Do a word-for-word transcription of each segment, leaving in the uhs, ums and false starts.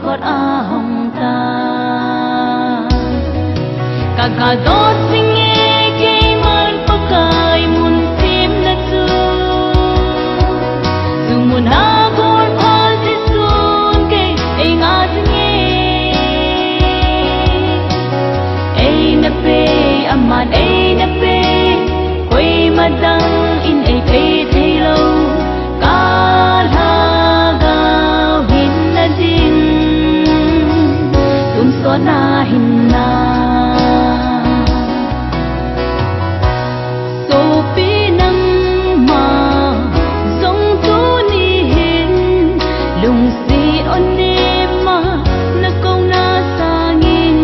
Kot a hong ta. Ka, ka dot jing e, keiman Pakai mun semna chu. Chu mun a kon pha Jesun kei ei nga jing e. Ei na pe, aman ei na pe, koima dang in ei pe thei lou. Ka lhagao hinna ding, tonsot na hinna. Sopi nangma jong tuni hin, lungset o nema na kouna sangin,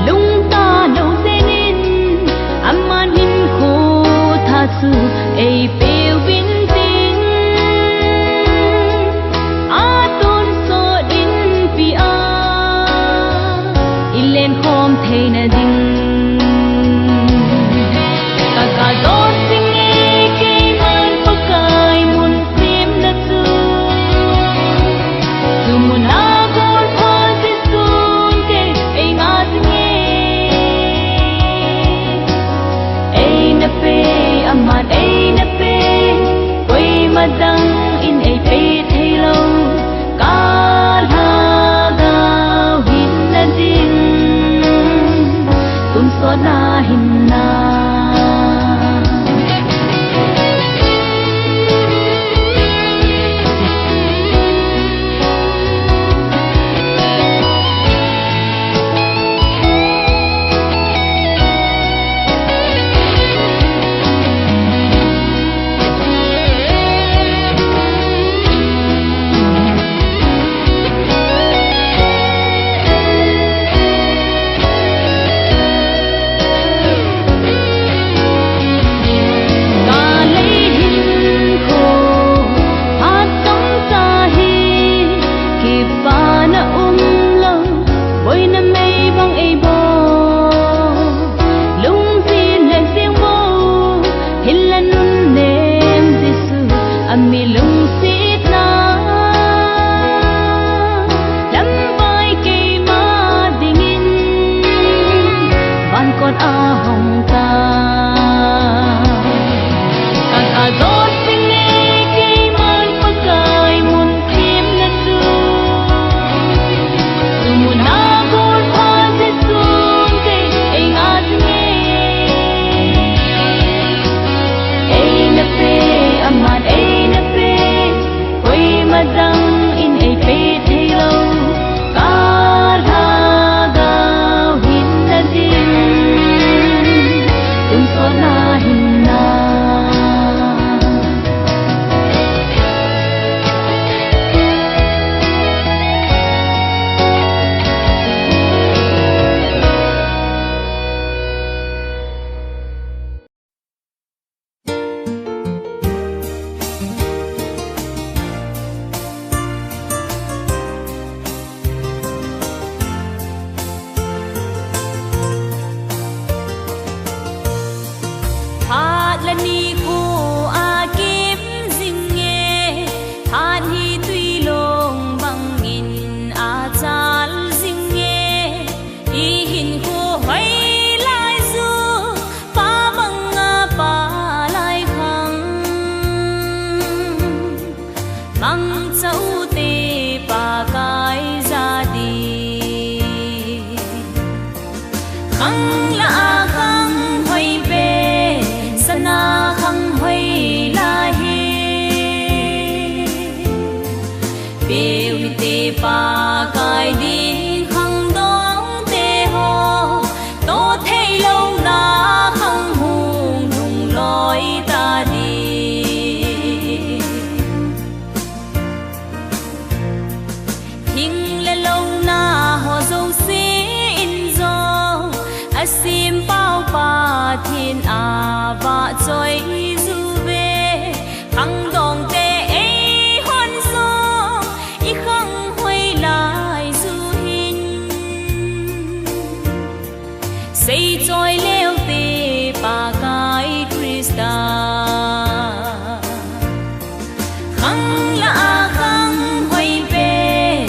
lungtah lou jengin, aman hinkho tha chu ei peuvin tin, a tonsot inpi a i lenkhom theina ding. Ka, ka dot jing e, keiman Pakai mun semna chu. Chu mun a kon pha Jesun kei ei nga jing e. Ei na pe, aman ei na pe, koima dang in ei pe thei lou. Ka lhagao hinna ding, tonsot na hinna. Ka lei hinkho phat tamtah hi, kipana umlou, boina mei bang ei bol. Lungset le jeng bou, hinla nunnem Jesu a mi lungsetna. Lamvai keima dingin, van kot a hong ta. Ka, ka dot jing e, keiman Pakai mun semna chu. Chu mun a kon pha Jesun kei ei nga jing e. Ei na pe, aman ei na pe, koima dang in ei pe thei lou. Ka lhagao hinna ding, tonsot na hinna. Phat le nikho a kim jing e, phat hi tui long bangin a chal jing e, i hinkho hoi lai chu, pa banga pa lai khang. Mangcha u te Pakai ja di. Khang la a khang hoi pen, sana khang hoi la hi. Peuhite Pakai ding khangdongte ho, toh thei louna khang hung lhung loi ta ding. Hing le louna ho jouse in jong, a sempau Pathen a vahchoi juve. Khangdongte eihon jong i khang hoi lai ju hin. Seichoi leute Pakai Christa. Khang la a khang hoi pen,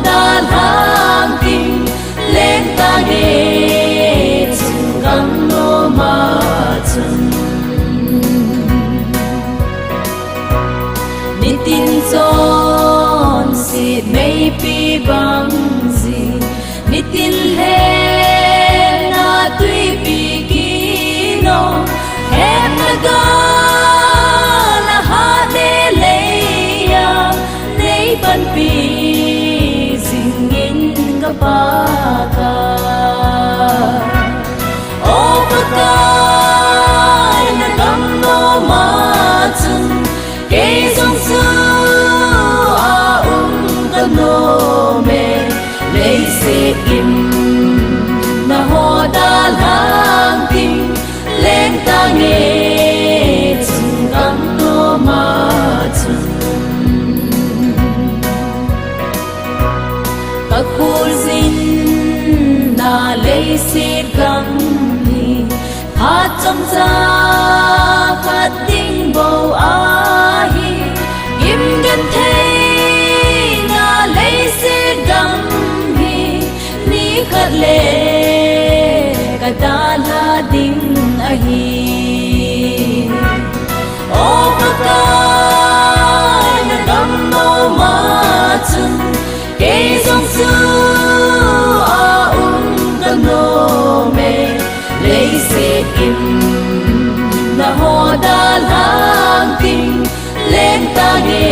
dalhang ding lengta nge chun gamnom a chun. Nitin chonset meipi bang jin, nitin lhena tuipi kinom, hepna gal a hat le leiya nei panpi jingin ka Pakai. O Pakai, na gamnom a chun kei jong chu a um ka nom e. Leiset gimna ho dalhang ding lengta nge chun gamnom a chun. Ka khuljinna leiset gam hi phat chomcha khat ding bou ahi. Gim gentheina leiset gam hi nikhat le ka dalha ding ahi. O Pakai, na gamnom a chun kei jong chu a um ka nom e. Leiset gimna ho dalhang ding lengta nge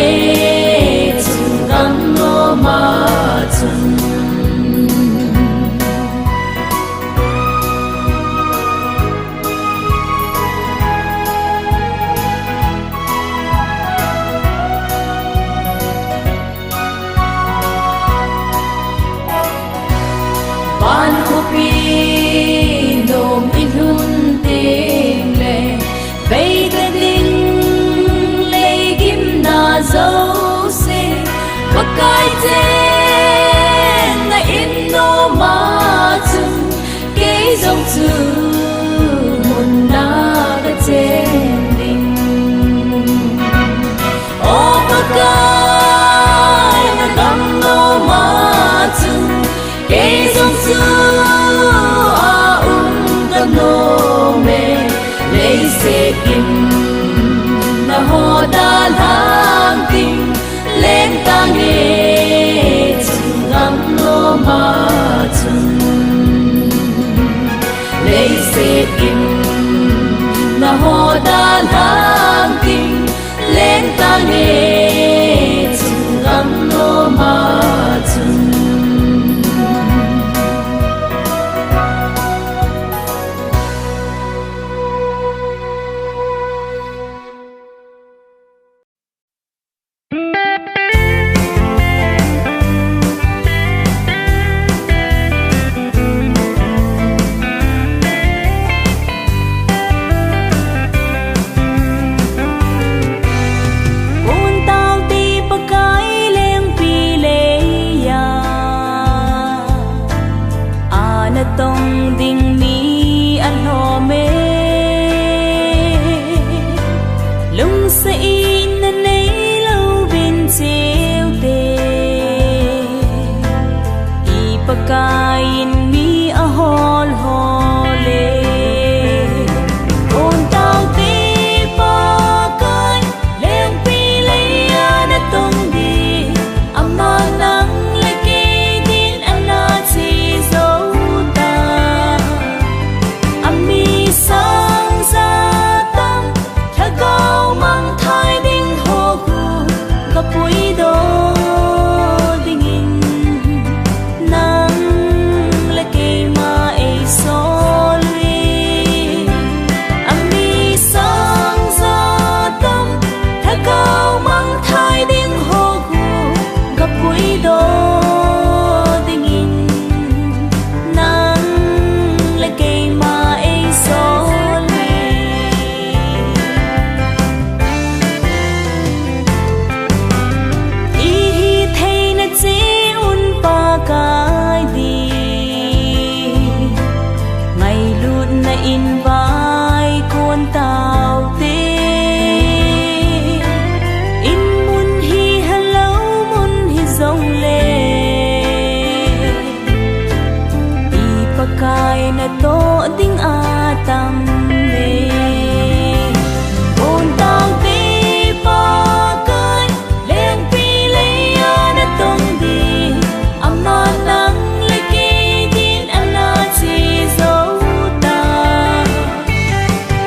ding atam e. Bontaote Pakai, lengpi leiya natong ding, ama nang le kei din ana che jou ta.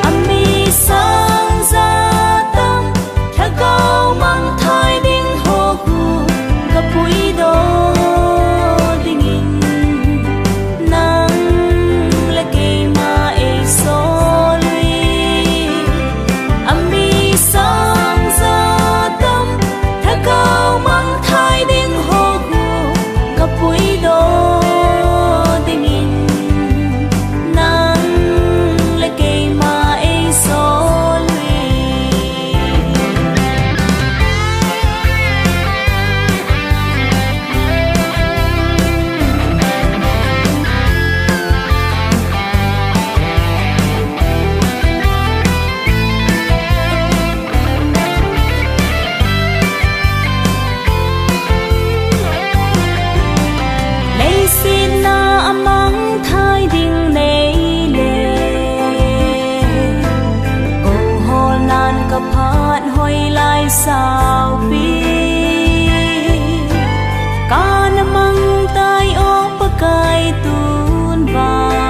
Ami sang jatam, lhagao mangthai ding ho khu, kapuidoh dingin, nang le keima eisol uve. Ami sang jatam, lhagao mangthai ding ho khu, kapuidoh dingin, nang le keima eisol uve. Leiset na amangthai ding neile, kouholnan kaphat hoilai saupi, kana mangtai o Pakai tunvang,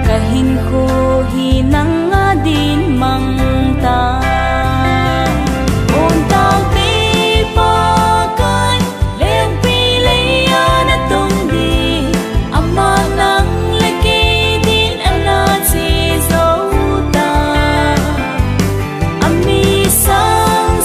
kahinkho hi nang adin mangtai. Bontaote Pakai, lengpi leiya natong ding, ama nang le kei din ana che jou ta. Ami sang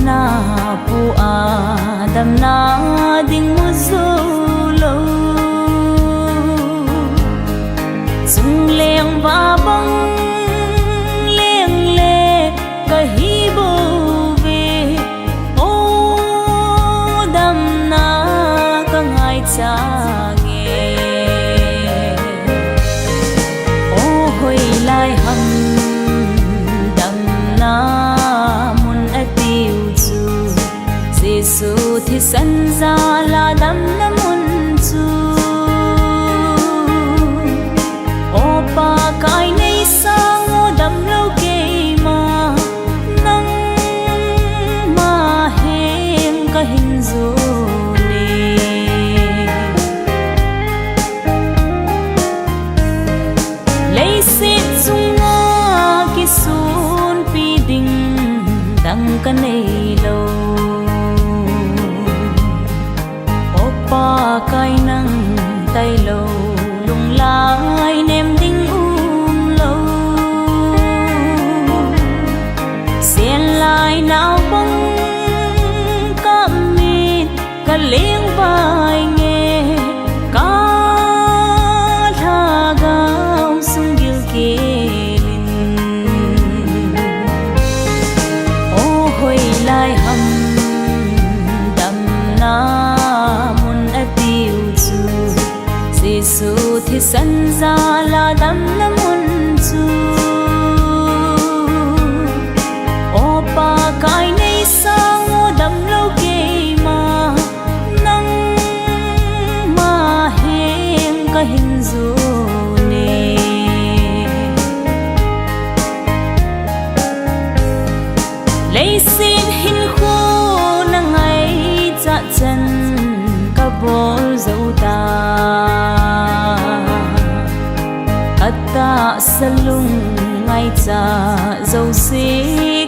Na pu a damna ding mu zo lo. Chungleng va bang leng le ka hi bou ve. O damna ka ngaicha nge. O hoilai ham damna mun atiu chu, Jesu thisan jala damna mun chu. O Pakai nei sang u damlou keima, nangma heng ka hin jone. Leiset chunga kisunpi ding dang ka nei lou. O Pakai nang tailou, lunglai nem ding umlou. Senlai naupang ka mit ka leng vai nge, ka lhagao sung gilkel in. O hoilai ham damna mun atiu chu, Jesu thisan jala damna mun chu. O Pakai nei sang u damlou keima, nangma heng ka hin jone. Leiset hinkho na ngaicha chan ka bol jou ta. Ka tahsa lung ngaicha jouse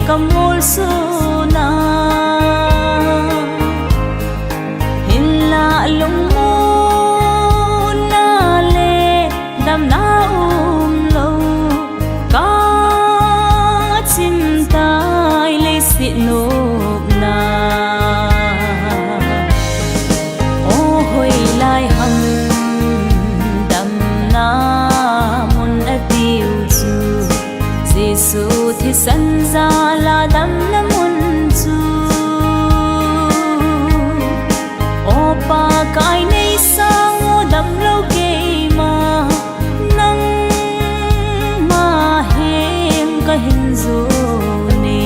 ka molso na. Hinlah lungmonna le damna umlou, ka chim tai leiset nopna. O hoilai ham damna mun atiu chu, Jesu thisan jala damna mun chu. O Pakai nei sang u damlou keima, nangma heng ka hin jone.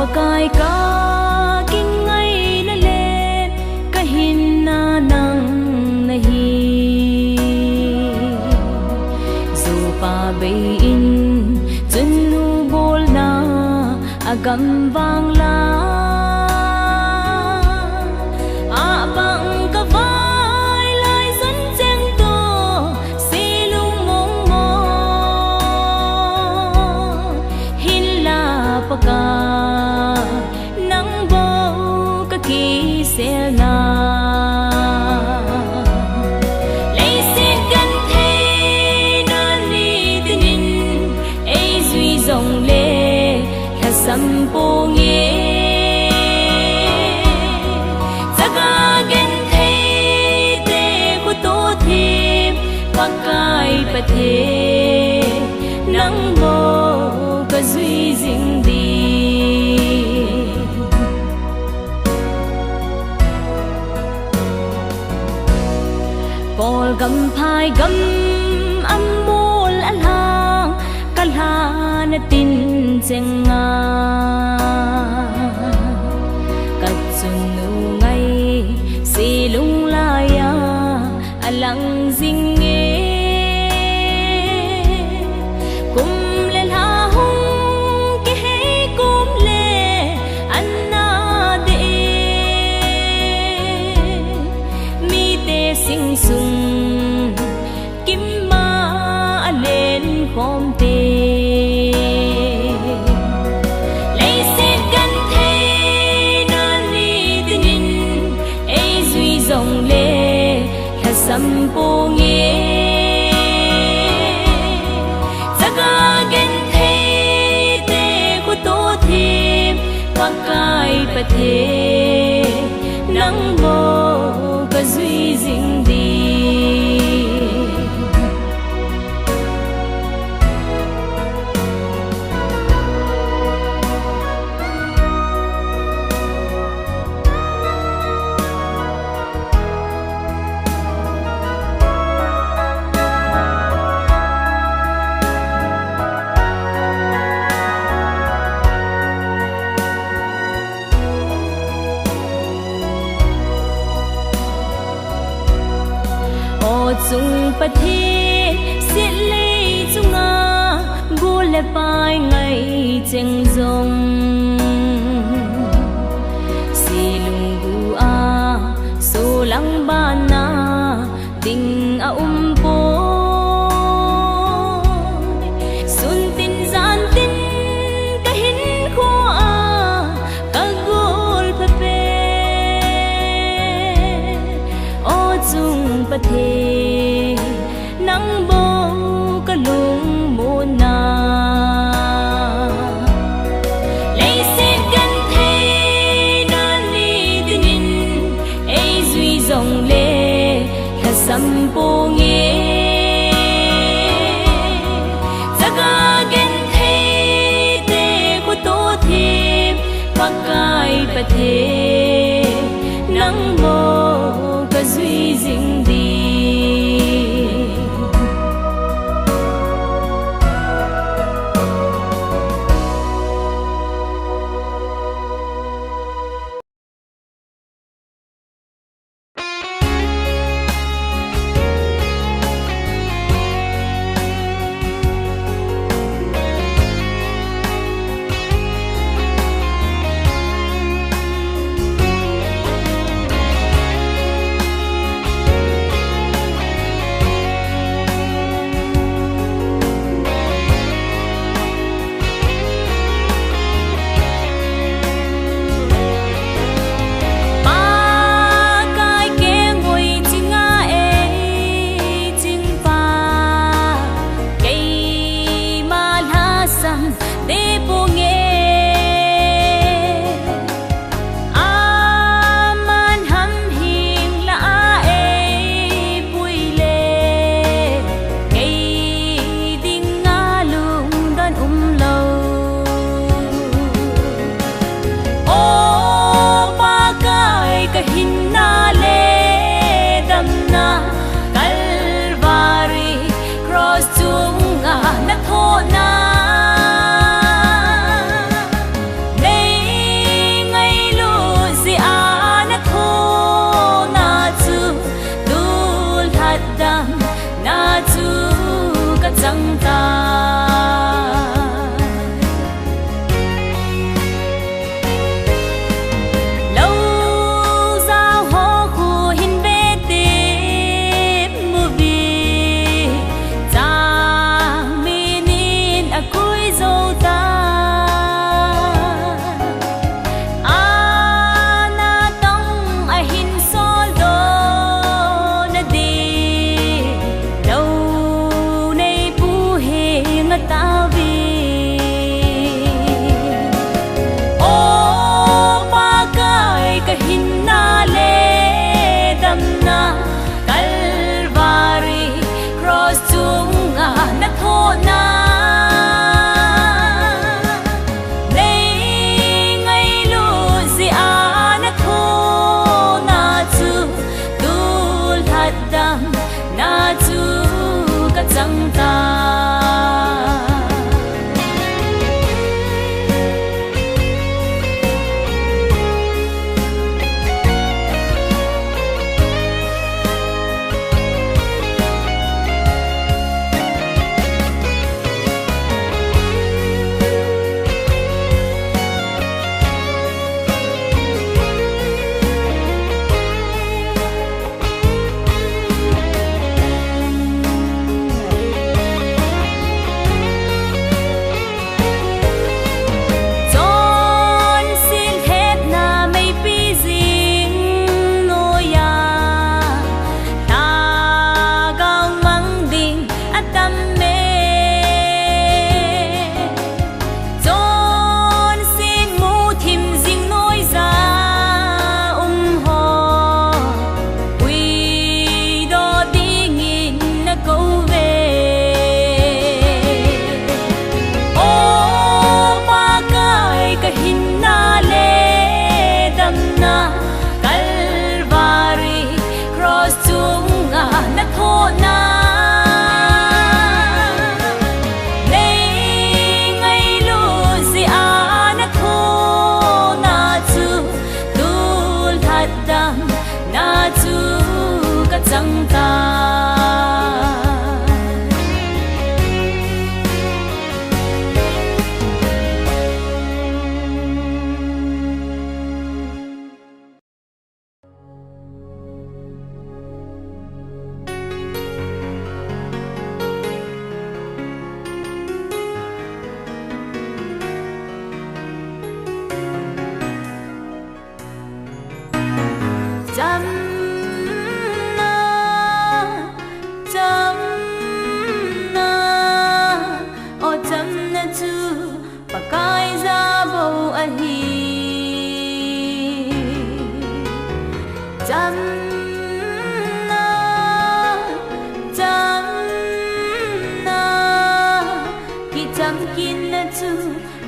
Pakai ka kingaina le ka hinna nang nahi. Zopa bei in chunnu bolna a gam vang la, a bang ka vai lai zan cheng to, se lung mong mo, hinla Pakai nang bou ka kiselna. Leiset genthei nani tinin ei jui jongle lhasam ponge. Chaga genthei te khuto thim Pakai Pathen nang bou ka jui jing di. Kawl gam phai gam a mol a lhang ka lhan a tin cheng a, ka chunnu ngai se lung lai a a lang jing e. Kum le lha hung kihei kum le an na de e. Mite sing sung kim ma a len khom te. Leiset genthei nani tinin ei jui jongle lhasam ponge. Chaga genthei te khuto thim Pakai Pathen nang bou ka jui jing di. Aw chung Pathen, siatlei chunga gul le pai ngai cheng jong, silunggu a solang bana ding a um poi. Sun tin jan tin ka hinkho a ka gul pha pen, aw chung Pathen, nang bou ka lungmonna. Leiset genthei nani tinin ei jui jongle lhasam ponge. Chaga genthei te khuto thim Pakai Pathen, nang bou ka jui jing di.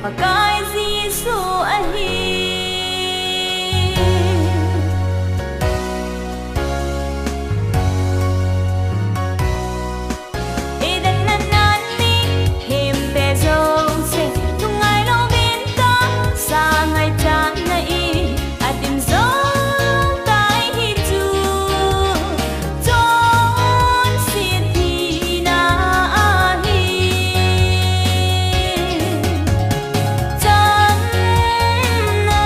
Pakai Jesu ahi. Eden nanan ni hemte jouse, lungngai louvin tahsa ngaichatna in adim jou tai, hichu chonset hina ahi. Chamna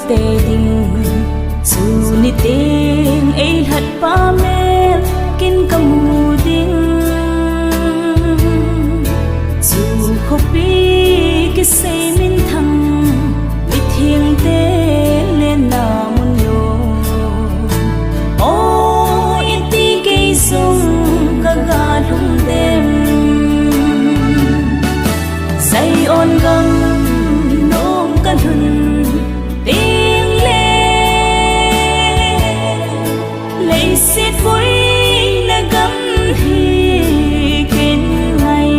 te ding, chu niteng ei lhat pa mel kin ka mu ding. Chu khopi kisei minthang, mithengte lenna mun lo. O, iti kei jong ka ga lhung dem. Zion gam nom ka lhun teng le, leiset boina gam hi ken ngai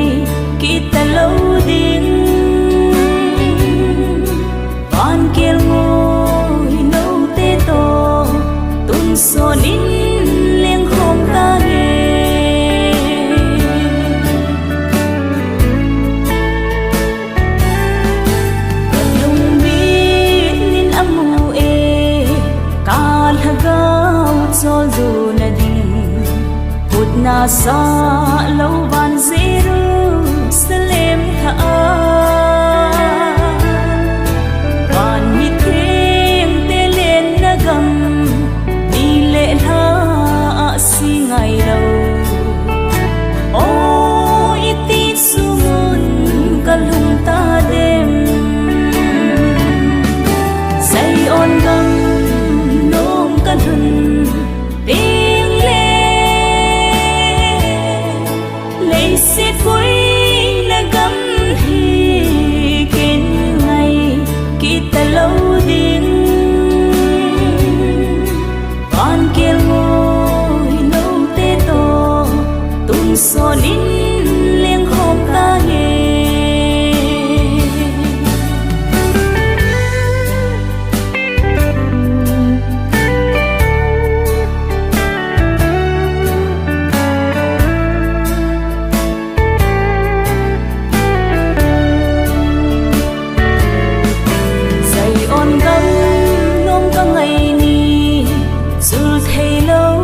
kit talou ding. Van kelngoi note toh tun son in lengkhom tange. Ka lungbit nin amu e, ka lhagao choldo na ding. Khut na sah lou van Jerusalem thah a, van mithengte lenna gam, ni le lha a si ngai lou. O, iti chu mun ka lhung ta dem. Zion gam nom ka lhun teng le, leiset boina gam hi ken ngai kit talou ding. Van kelngoi note toh tun son in lengkhom tange. Zion gam nom ka ngai ni, chul thei lou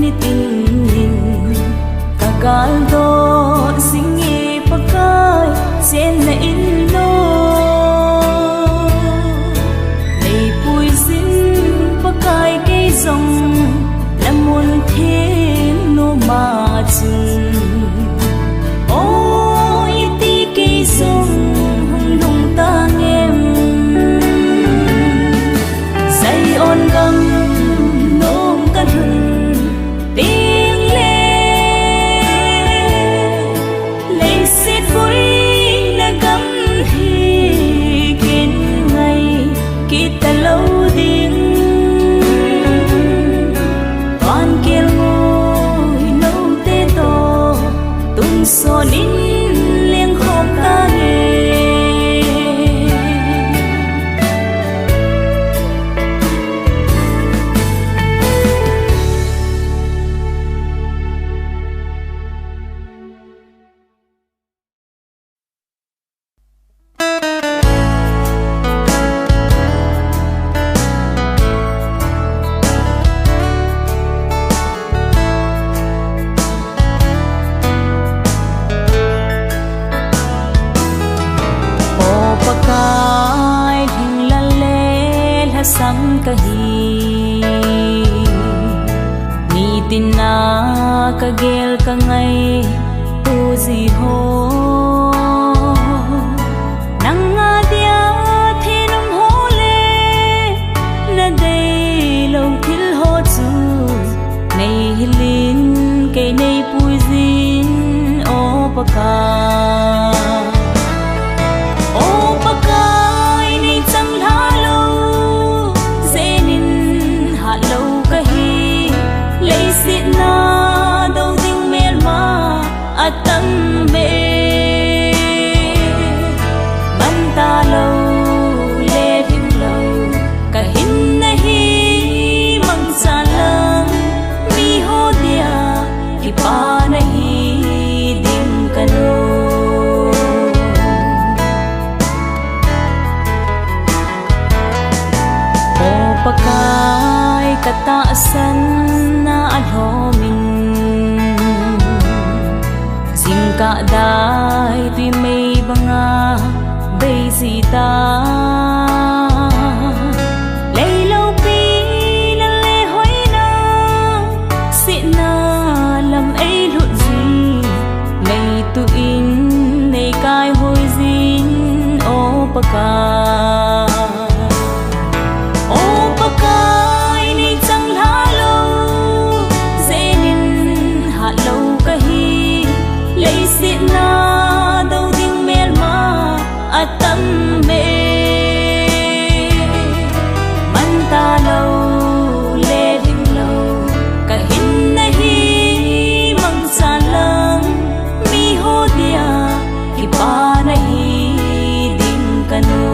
nitin in, ka gal doh jing e Pakai, chenna in lo. Nei puijin Pakai kei jong na mun theng noma chun. O, iti kei jong hung lhung tangem. Zion gam nom ka lhun teng le, leiset boina gam hi ken ngai kit talou ding. Van kelngoi note toh tun son in lengkhom tange. O Pakai, lhinglel le lhasam kahi. Nitin a ka gel ka ngai tu ji ho. Nang a dia thenum ho le na dei lou thil ho chu nei hilin kei nei puijin, O Pakai. O Pakai, nei chang lha lou, jen in hat lou kahi, leiset na dou ding melma atam ve. Man talou, le ding lou, ka hinna hi mangcha lang, mi ho dia kipana hi ding ka lo. O Pakai, ka tahsan na alhomin, jingkah dai twi mei banga bei ji ta. Pakai, O Pakai, nei chang lha lou, jen in hat lou kahi, leiset na dou ding melma atam e. Man talou, le ding lou, kahin nahi mangcha lang, miho dia kipa nahi ding kanu.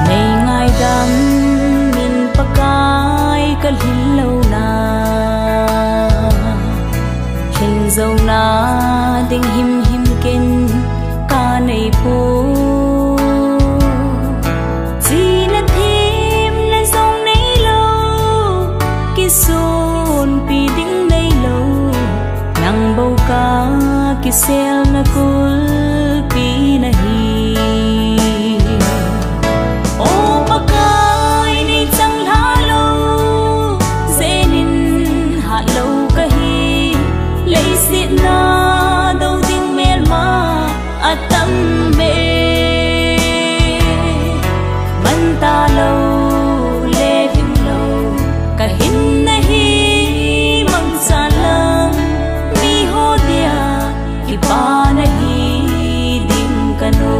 Nei ngaidam in Pakai kalhin louna, hin jouna ding himhim ken kanei poi. Chena themna jong neilou, kisonpi ding neilou, nang bou kakiselna kulpi nahi. O Pakai, nei chang lha lou, jen in hat lou kahi, leiset na dou ding melma atam e. Man talou, le ding lou, kahin nahi mangcha lang, miho dia kipa nahi ding kanu.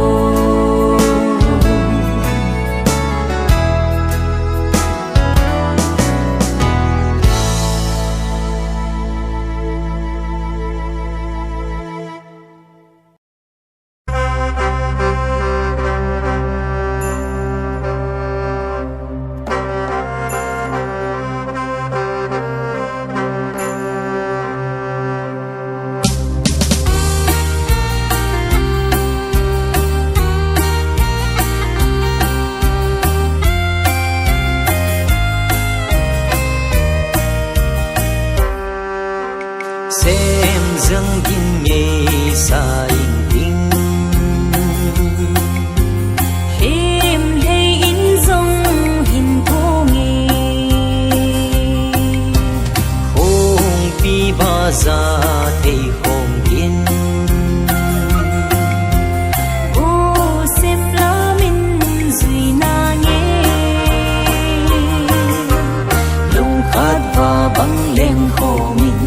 Sem jang ding ngei sa ing ding. Him lei in jong hin thong e. Khongpi baza thei khong in. Gosem lam in jui nange. Lungkhat va bang leng khom in.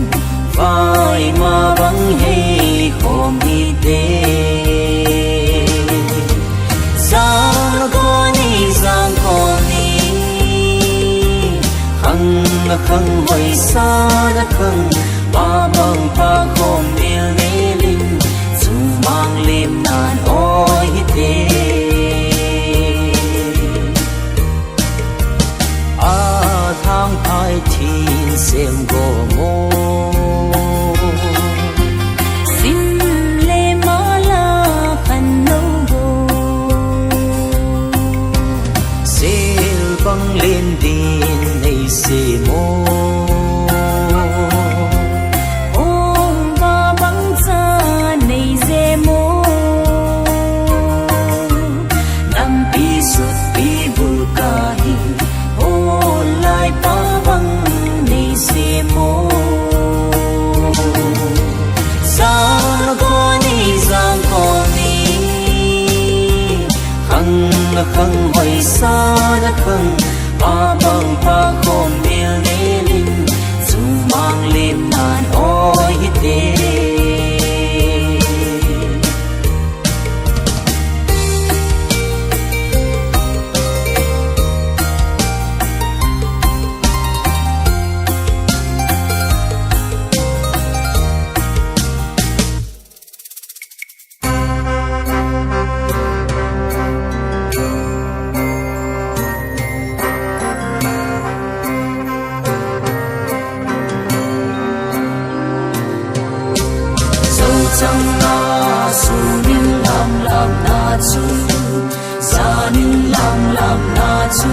Vai ma bang hei khom hite. Jang ko ni, jang ko ni. Khang na khang, hoi sa na khang. Pa bang pa khom mil mil in. Sumang lim nan oi hite. A thang phai thin sem go mo. Sim le mala khan no go. Sel bang len din nei se mo. Ong ba bang cha nei je mo. Nampi sutpi bul kahi, olai pa bang nei se mo. Jang ko ni, jang ko ni, khang na khang, hoi sa na khang, pa bang pa khom mil mil in, sumang lim nan oi hite. Chang na sunin lam lam na chu, janin lam lam na chu,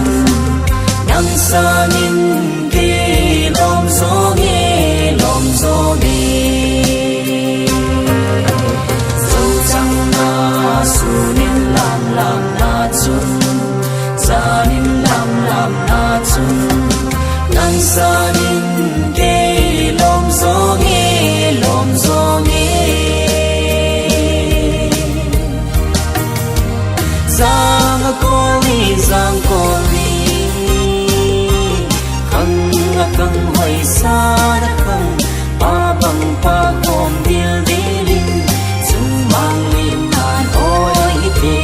nang sanin ke Kang hoisa na kang, pa bang pa kom dil dil in, sumang lim an oi te.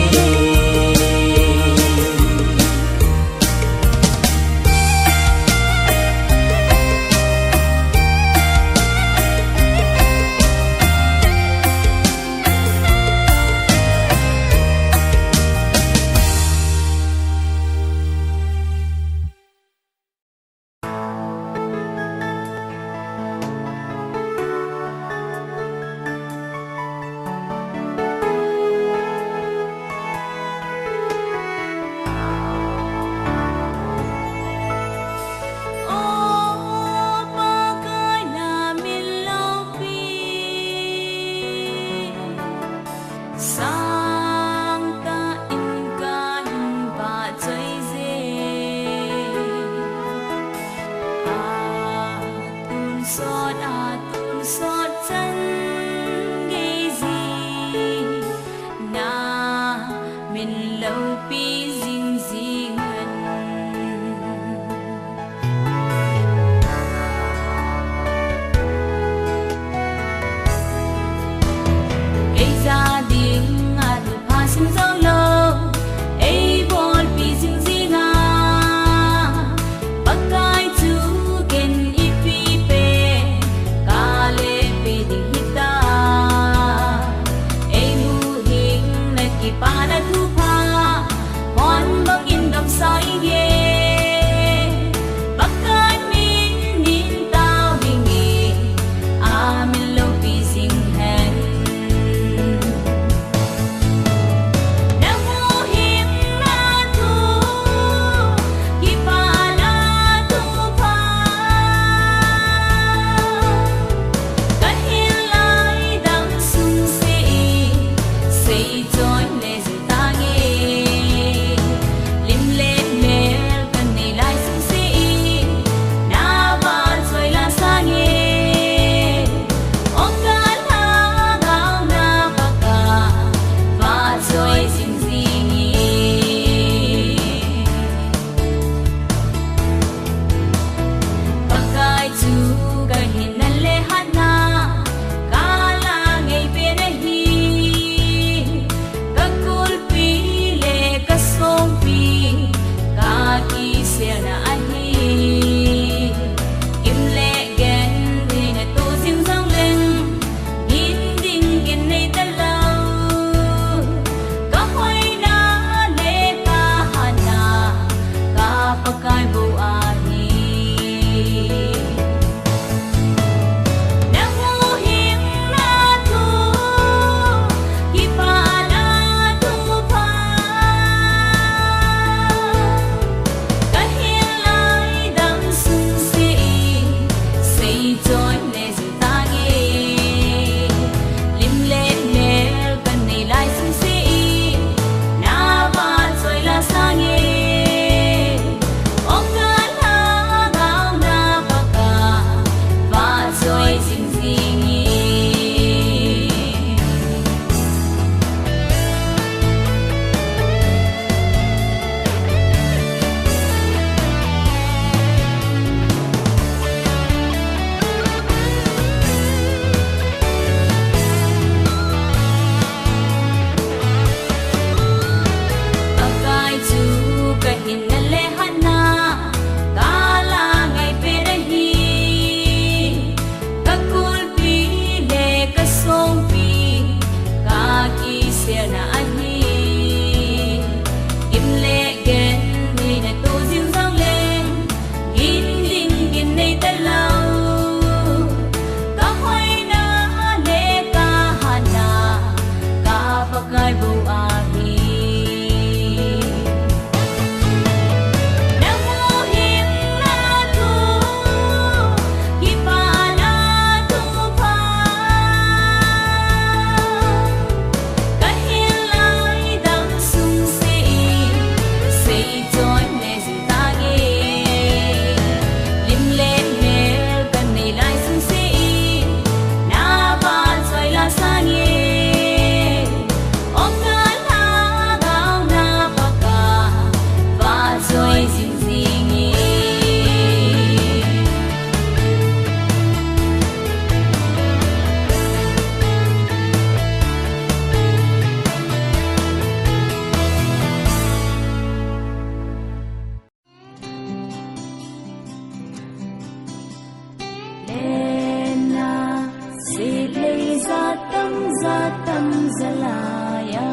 Salaya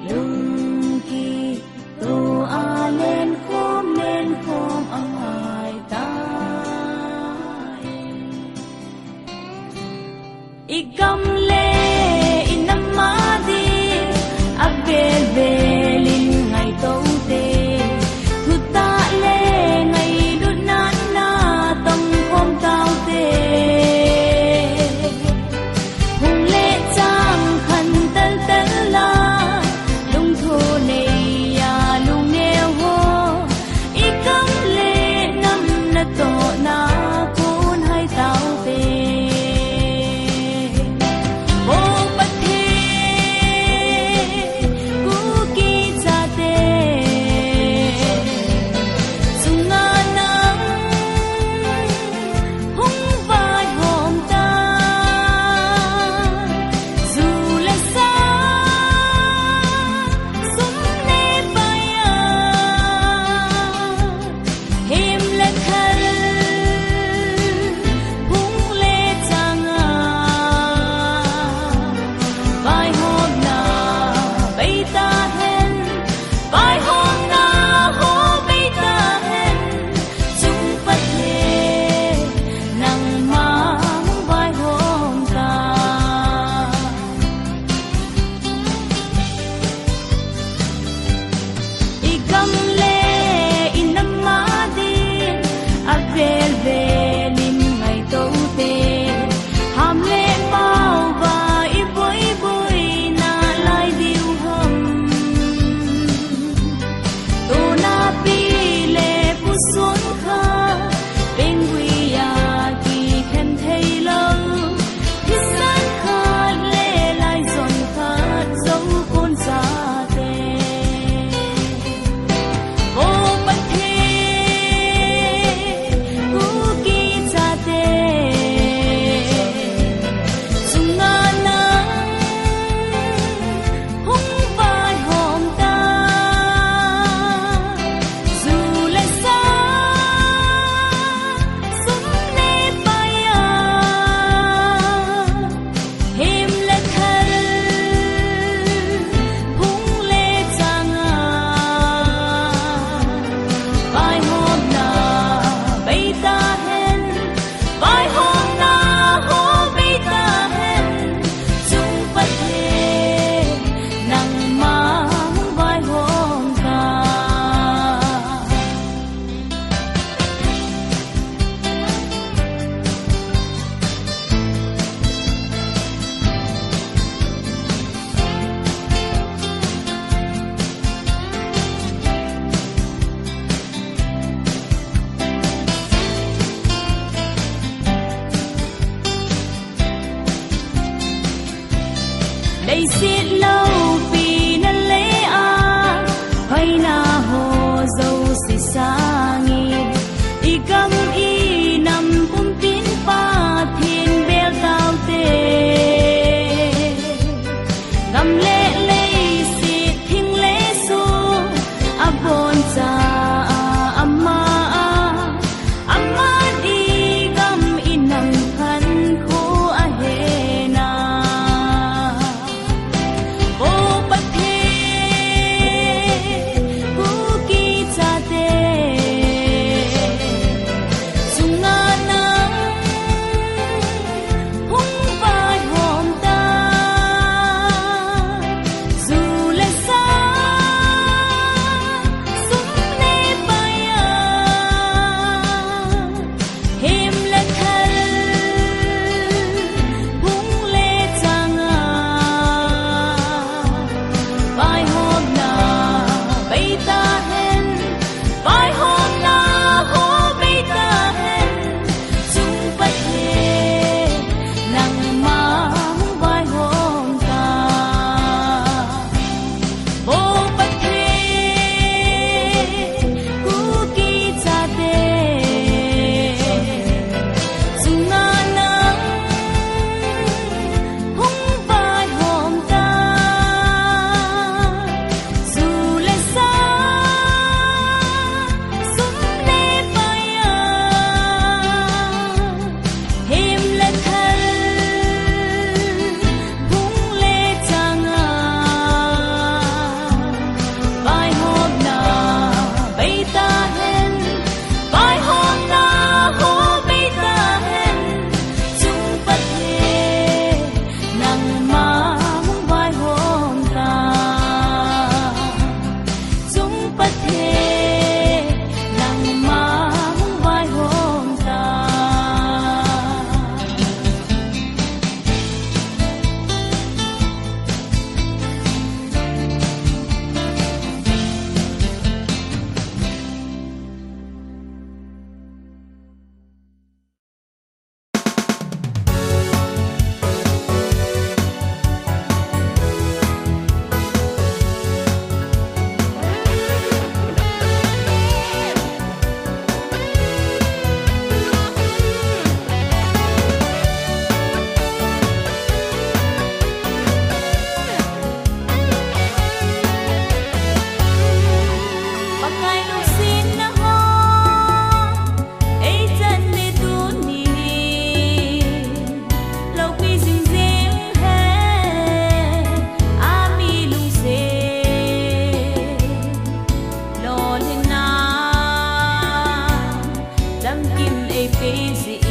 lungki to a lenkhom lenkhom angai ta. I gam le i nam a din a vel vel in ngaito te, thutah le ngailutna na tong khom tau te. Hung le chang khan tal tal la, lungtho nei a lungneo ho, i gam le nam natohna kon hai tau te. O Pathen, Kuki chate chunga nang hung vaihom ta. Ju le sa, sum le pai a, hem le thal, hung le chang a, vaihomna bei ta hen, vaihomna ho bei ta hen, chung Pathen nangma hung vaihom ta. I gam le i nam a din a vel vel in ngaito te, ham le pau va i boi boi na lai diu ham. Tuna pi le pu sun kha, pengui a kikhen thei lo, thisan khat le lai zon khat zo kon sa te. O Pathen, u easy.